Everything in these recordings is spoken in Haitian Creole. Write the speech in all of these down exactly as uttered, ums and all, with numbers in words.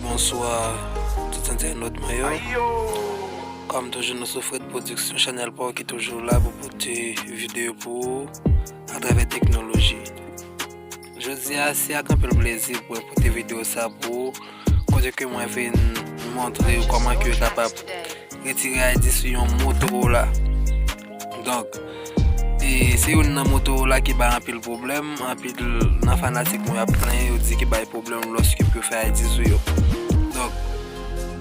Bonswa tout entènot mwen yo. Kòm toujou, nou sou Fred Production, chanèl pa w ki toujou la pou pote videyo pou ou atravè teknoloji. Jodi a, se ak anpil plezi pou mwen pote videyo sa pou ou, kote ke mwen vin montre w kòman ke w kapab retire I D sou yon Motorola. Donk, e se youn nan Motorola ki bay anpil pwoblèm, anpil nan fanatik mwen ap plenyen, yo di ki bay pwoblèm lòske pou yo fè I D sou yo. Donk,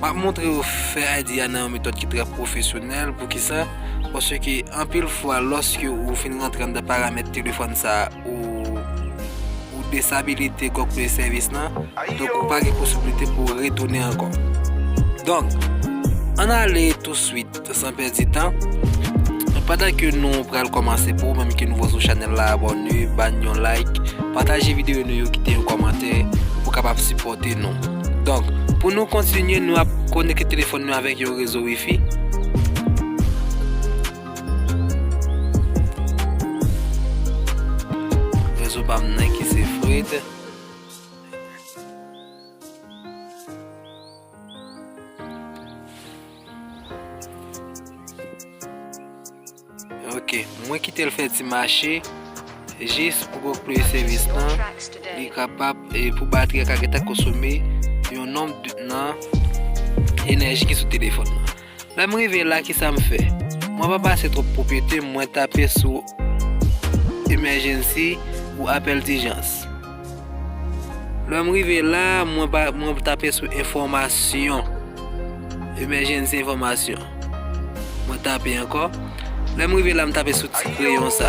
m ap montre yo fè I D a nan yon metòd ki trè pwofesyonèl. Poukisa? Paske anpil fwa, lòske ou fin rantre anndan paramèt telefòn sa a, ou, ou desabilite Google Play Service lan, donk ou pa gen posiblite pou w retounen ankò. Donk, ann ale touswit, san pèdi tan. Pandan ke nou pral kòmanse, pou ou menm ki nouvo sou chanèl la, abòne, ban yon like, pataje videyo nou yo, kite yon kòmantè pou kapab sipòte nou. Donk, pou nou kontinye, nou ap konekte telefòn nou avèk yon rezo wifi. Rezo pa m nan ki se Fred. Ok, mwen kite l fè ti mache, jis pou Google Play Service lan, li kapab, e pou batri a ka gentan konsome yon nonb de, nan enèji ki sou telefòn nan. Lè m rive la, kisa m fè? Mwen pa pase twòp pwopyete, mwen tape sou emergency ou appel d'urgence. Lè m rive la, mwen pa, mwen tape sou enfòmasyon. Emergency enfòmasyon. Mwen tape ankò. Lè m rive la, m tape sou ti kreyon sa.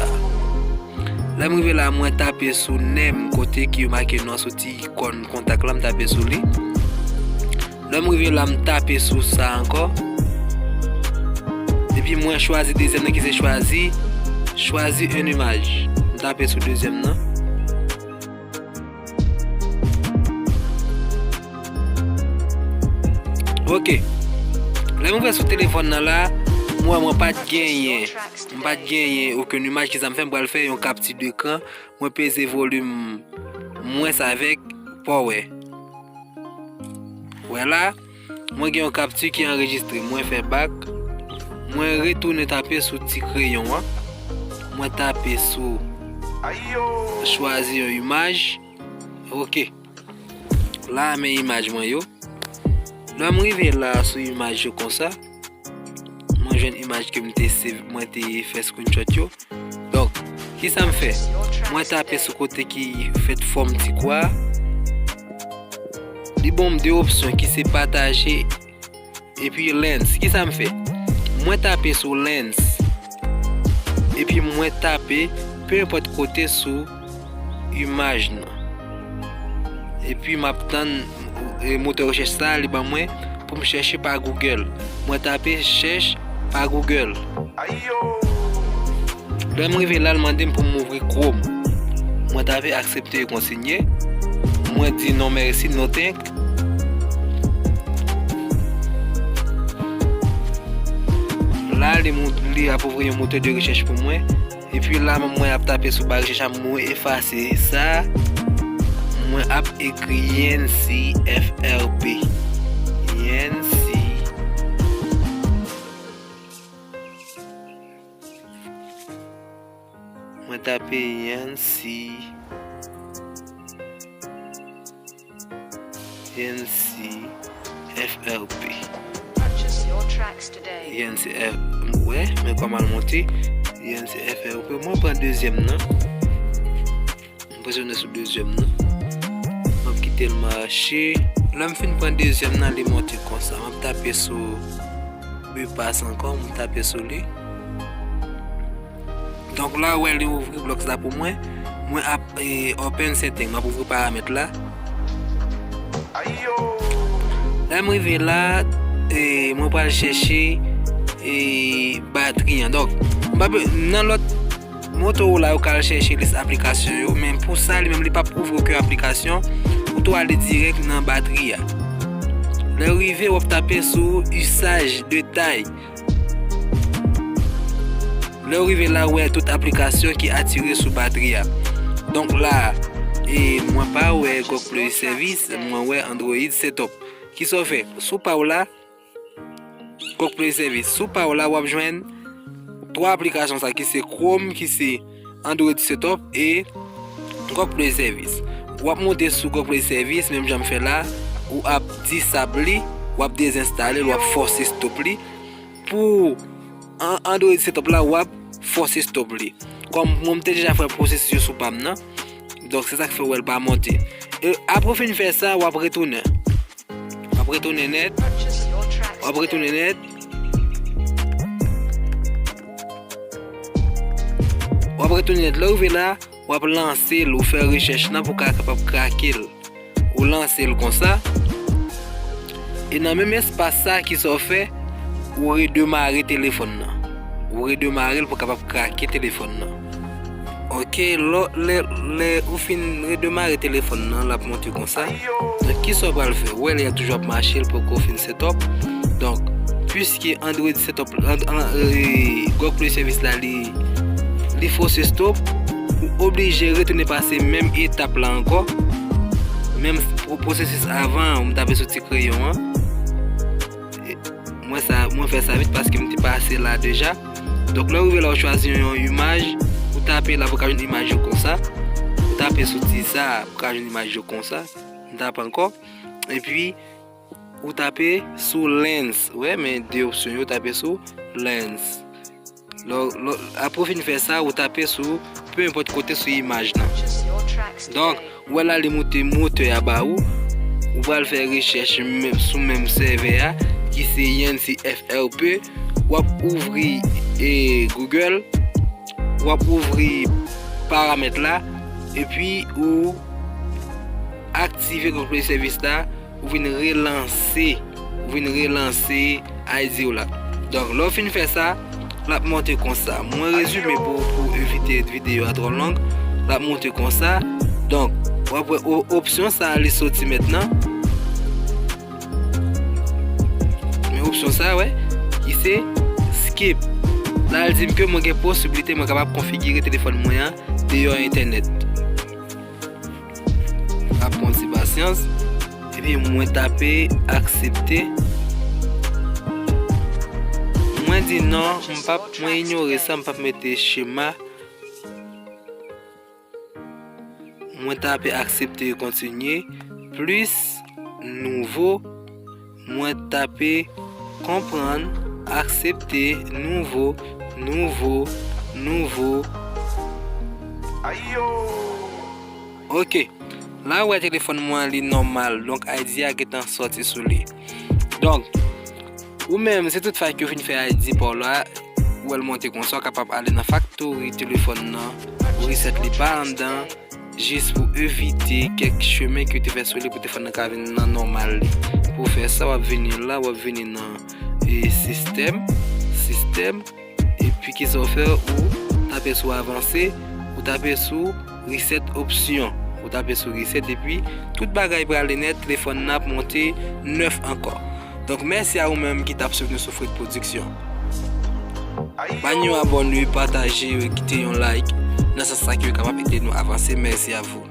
Lè m rive la, mwen tape sou name, kote ki yo make non sou ti ikòn kontak la, m tape sou li. Lè m rive la, m tape sou sa ankò. Epi mwen chwazi dezyèm nan ki se chwazi, chwazi un imaj. M tape sou dezyèm nan. Ok. Lè m ouvè sou telefòn nan la, mwen, mwen pa t genyen, m pa t genyen okenn imaj. Kisa m fè? M pral fè yon kapti dekran. Mwen peze volim mwens avèk pa w wè. Wè la, mwen gen yon kapti ki anrejistre. Mwen fè bak. Mwen retounen tape sou ti kreyon an. Mwen tape sou chwazi yon imaj. Ok. La, men imaj mwen yo. Lè m rive la sou imaj yo konsa, mwen jwenn imaj ke m te save, mwen te fè screenshot yo. Donk, kisa m fè? Mwen tape sou kote ki fèt fòm ti kwa. Li ban m de opsyon ki se pataje epi lens. Kisa m fè? Mwen tape sou lens. Epi mwen tape pe enpòt kote sou imaj nan. Epi m ap tann, e, motè rechèch sa a, li ban mwen pou m chèche pa Google. Mwen tape chèch pa Google. Lè m rive la, l mande m pou m ouvri Chrome. Mwen tape aksepte e kontinye. Mwen di non mèsi, no thank. La, li mou-, li ap ouvri yon motè de rechèch pou mwen. Epi la, mwen ap tape sou ba rechèch la, mwen efase sa. Mwen ap ekri Yancy F R P. Yancy. Mwen tape Yancy. Yancy F R P. Purchase your tracks today. Yancy F, wè, men kòman l monte. Yancy F R P. Mwen pran dezyèm nan. Mwen prese sou dezyèm nan. Mwen kite l mache. Lè m fin pran dezyèm nan, li monte konsa. Mwen tape sou Bypass ankò, mwen tape sou li. Donk la, ou wè li ouvri blòk sa pou mwen. Mwen ap, e, open setting, m ap ouvri paramèt la. Lè m rive la, e, mwen pral chèche, e, batri an. Donk, m pa be-, nan lòt Motorola yo ka al chèche lis aplikasyon yo, men pou sa, li menm, li p ap ouvri okenn aplikasyon, ou tou ale dirèk nan batri a. Lè w rive, w ap tape sou usage détail. Lè w rive la, w wè tout aplikasyon ki atire sou batri a. Donk la, e mwen pa wè Google Play Service, mwen wè Android Setup. Kisa w fè? Sou pa w la, Google Play Service. Sou pa w la, w ap jwenn twa aplikasyon sa ki se Chrome, ki se Android Setup e Google Play Service. W ap monte sou Google Play Service, menm jan m fè la, ou ap disable li, w ap dezenstale l, w ap fòse stop li. Pou an Android Setup la, w ap fòse stop li. Kòm mwen, m te deja fè pwosesis yo sou pa m nan, donk se sa k fè w wè l pa monte. E apre w fin fè sa, w ap retounen. W ap retounen nèt. W ap retounen nèt. W ap retounen nèt. Lè w rive la, w ap lanse l, ou fè rechèch lan pou w ka kapab krake l. Ou lanse l konsa. E nan menm espas sa, kisa w fè? Ou redemare telefòn nan. Ou redemare l pou w kapab krake telefòn nan. Ok, lò, lè, lè ou fin redemare telefòn nan, l ap monte konsa. Donk, kisa w pral fè? Ou wè li toujou ap mache, l poko fin setup. Donk, piske Android Setup, an, an, e, Google Play Service la, li, li fòse stop, ou oblije retounen pase menm etap la ankò. Menm pwo-, pwosesis avan, ou tape sou ti kreyon an. E, mwen sa, mwen fè sa vit paske m te pase la deja. Donk, lè w rive la, ou chwazi yon, yon imaj, ou tape la pou w ka jwenn imaj yo konsa. Ou tape sou ti sa, pou w ka jwenn imaj yo konsa. M tape ankò. Epi, ou tape sou lens. Ou wè, men de opsyon yo, ou tape sou lens. Lò, lò, apre w fin fè sa, ou tape sou, pe enpòt kote sou imaj lan. Donk, ou wè la, li moute motè a ba ou. Ou pral fè rechèch menm, sou menm sèvè a, ki se Yancy F R P. W ap ouvri, e, Google. W ap ouvri paramèt la. Epi, ou aktive Google Play Service la. Ou vin relanse, ou vin relanse I D w la. Donk, lè w fin fè sa, l ap monte konsa. Mwen rezime pou, pou evite videyo a twò long. L ap monte konsa. Donk, w ap wè o-, opsyon sa a, li soti mentnan. Men opsyon sa a, wè, ki se skip. La, l di m ke mwen gen posiblite mwen kapab konfigire telefòn mwen an deyò entènèt. Ap pran ti pasyans. Epi mwen tape aksepte. Mwen di non, m p ap, mwen inyore sa, m p ap mete chema. Mwen tape aksepte e kontinye. Plis nouvo. Mwen tape konprann, aksepte, nouvo, nouvo, nouvo. Ayo! Ok. La, ou wè telefòn mwen an, li nòmal. Donk, I D a gentan sòti sou li. Donk, ou menm, si tout fwa ke w fin fè I D pa w la, ou wè l monte konsa, w kapab ale nan factory telefòn nan, ou reset li pa anndan, jis pou evite kèk chemen ke w te fè sou li pou telefòn nan ka vin nan nòmal li. Pou w fè sa, w ap vini la, w ap vini nan, e, sistèm, sistèm, epi kisa w fè, ou tape sou avanse, ou tape sou reset opsyon, ou tape sou reset, epi tout bagay prale nèt, telefòn nan ap monte nèf ankò. Donk, mèsi a ou menm ki t ap swiv nou sou Fred Production. Pa n yo abòne, pataje, kite yon like. Nan sans sa ki yo kapab ede nou avanse. Mèsi a vou.